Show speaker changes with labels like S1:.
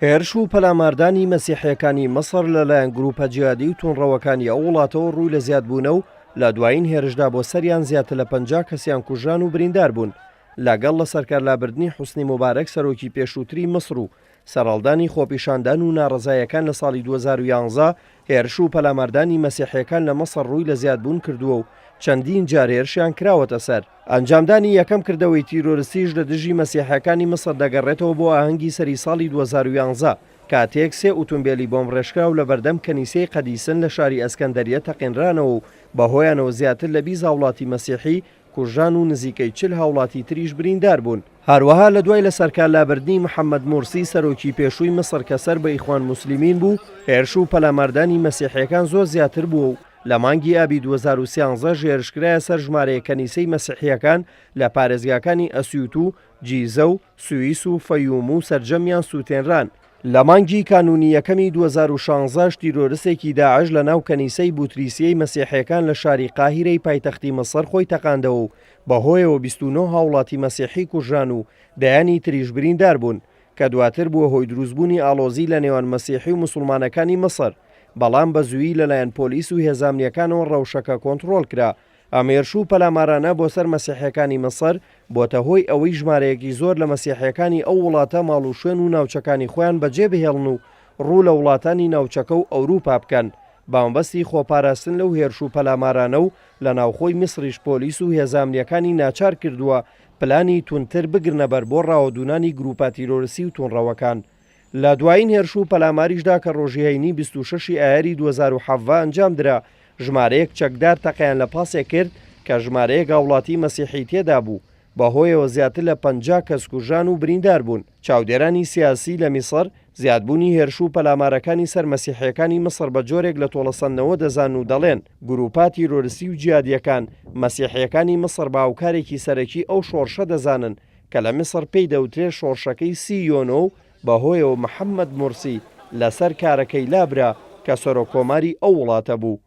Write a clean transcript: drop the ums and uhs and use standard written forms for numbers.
S1: هێرش و پەلاماردانی مەسیحییەکانی میسڕ لەلایەن گرووپە جیهادی و توندڕەوەکانی ئەو وڵاتەوە ڕووی لە زیادبوونە و لە دوایین هێرشدا بۆ سەریان زیاتر لە 50 کەسیان کوژران و بریندار بوون لەگەڵ لەسەرکارلابردنی حوسنی موبارەک سەرۆکی پێشووتری میسڕ و سەرهەڵدانی خۆپیشاندان و ناڕەزاییەکان لە ساڵی 2011 هێرش و پەلاماردانی مەسیحییەکان لە میسڕ ڕووی لە زیادبوون کردووە و چەندین جار هێرشیان کراوەتە سەر. ئەنجامدانی یەکەم کردەوەی تیرۆرستیش لە دژی مەسیحیەکانی میسر دەگەڕێتەوە بۆ ئاهەنگی سەری ساڵی 2011 کاتێک سێ ئوتومبێلی بۆمبڕێژکراو لە بەردەم کەنیسەی قەدیسن لە شاری ئەسکەندەریە تەقێنرانەوە و بەهۆیانەوە زیاتر لە 20 هاوڵاتی مەسیحی کوژران و نزیکەی 40 هاوڵاتی تریش بریندار بوون. هەروەها لە دوای لەسەرکارلابردنی محەمەد مورسی سەرۆکی پێشووی میسر کە سەر بە ئیخوان موسلیمین بوو، هێرش و پەلاماردانی مەسیحیەکان زۆر زیاتر بووە و لە مانگی ئابی 2013 هێرشکرایە سەر ژمارەیەک کەنیسەی مەسیحییەکان لە پارێزگاکانی ئەسیوت و جیزە و سویس و فەیوم و سەرجەمیان سووتێنران. لە مانگی کانوونی یەکەمی 2016 تیرۆرستێکی داعش لە ناو کەنیسەی بوتریسیەی مەسیحییەکان لە شاری قاهیرەی پایتەختی میسر خۆی تەقاندەوە و بەهۆیەوە 29 هاوڵاتی مەسیحی کوژران و دەیانی تریش بریندار بوون. کە دواتر بووە هۆی دروستبوونی ئاڵۆزی لە نێوان مەسیحی و موسوڵمانەکانی میسر، بەڵام بە زوویی لەلایەن پۆلیس و هێزە ئەمنییەکانەوە ڕەوشەکە کۆنتڕۆڵ کرا. ئەم هێرش و پەلامارانە بۆ سەر مەسیحییەکانی میسر بۆتە هۆی ئەوەی ژمارەیەکی زۆر لە مەسیحییەکانی ئەو وڵاتە ماڵ و شوێن و ناوچەکانی خۆیان بەجێ بهێڵن و ڕوو لە وڵاتانی ناوچەکە و ئەوروپا بکەن بە مەبەستی خۆپاراستن لەو هێرش و پەلامارانە و لە ناوخۆی میسریش پۆلیس و هێزە ئەمنییەکانی ناچار کردووە پلانی توندتر بگرنەبەر بۆ ڕاوەدوونانی گرووپە تیرۆرستی و توندڕەوەکان. لە دوایین هێرش و پەلاماریشدا کە ڕۆژی هەینی 26 ی ئایاری 2017 ئەنجام درا، ژمارەیەک چەکدار تەقەیان لە پاسێک کرد کە ژمارەیەک هاوڵاتی مەسیحی تێدا بوو، بەهۆیەوە زیاتر لە 50 کەس کوژران و بریندار بوون. چاودێرانی سیاسی لە میسڕ، زیادبوونی هێرش و پەلامارەکانی سەر مەسیحییەکانی میسڕ بە جۆرێک لە تۆڵەسەندنەوە دەزانن و دەڵێن، گرووپە تیرۆرستی و جیهادییەکان مەسیحییەکانی میسڕ بە هاوکارێکی سەرەکی ئەو شۆڕشە دەزانن کە لە میسڕ پێی دەوترێت شۆڕشەکەی سی یۆنۆ و بەهۆیەوە محەممەد مورسی لەسەر کارەکەی لابرا کە سەرۆککۆماری ئەو وڵاتە بوو.